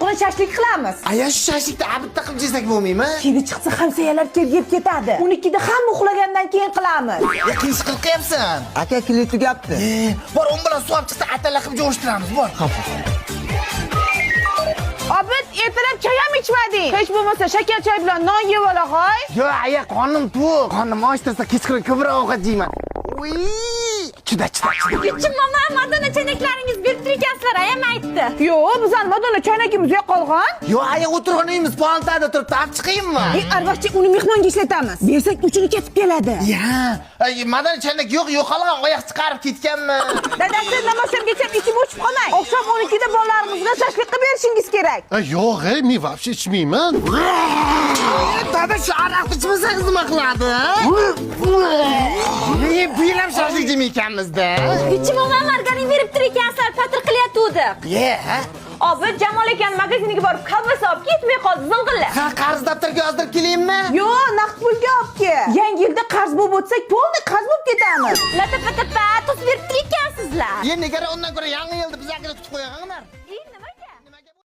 Kechqurun shashlik qilamiz. Aya, shu shashlikni обед da qilib yesak bo'lmaymi? Kedi chiqsa, hamsoyalar kelib yeb ketadi. 12da hamma uxlagandan keyin qilamiz. Ya, qiyshiq qilyapsan. Aka, klip tugabdi. E, bor, un bilan suv olib chiqsa, atala qilib jo'shtiramiz, bor. Obid, ertalab choy ham ichmading. Hech bo'lmasa shakar choy bilan non yeb ola qo'y. Yo'q, aya, qornim to'q. Qornim ochtirsa, kechqurun ko'proq ovqat yeyman. Uy, chida, chida, chida. Ichim mama, Madonna chaynaklaringiz berib turgansizlar, ayam aytdi. Yo'q, bizani Madonna choynagimiz yo'qolgan. Yo'q, aya, o'tirgan uyimiz paltada turibdi, olib chiqaymi? Ey, arvohchi, uni mehmonga ishlatamiz. Bersak, uchini ketib keladi. Ya, ay, Madonna chaynak yo'q, yo'qolgan, oyoq chiqarib ketganmi? Dadasi, namozshomgacha ichib o'chib qolmang. Oqshom 12da bolalarimizga shashlik qilib berishingiz kerak. Yo'q, ey, men вообще ichmayman. Dada, shu aroqni ichmasangiz nima qiladi? E, bu yil ham shashlik yemaykanmiz-da. Ichim mama, margarin berib turgansizlar, patir qilyatuvdi. Ye, ha? Obid, Jamol akani magaziniga borib kolbasa olib ketmay qoldi, zing'illab. Ha, qarz daftarga yozdirib kelaymi? Yo'q, naqd pulga olib kel. Yangi yilda qarz bo'lib o'tsak, полный qarz bo'lib ketamiz. Latapa tapa, tuz berib turgansizlar. Ye, nigara, undan ko'ra yangi yilni bizlarga kutib qo'yganlar.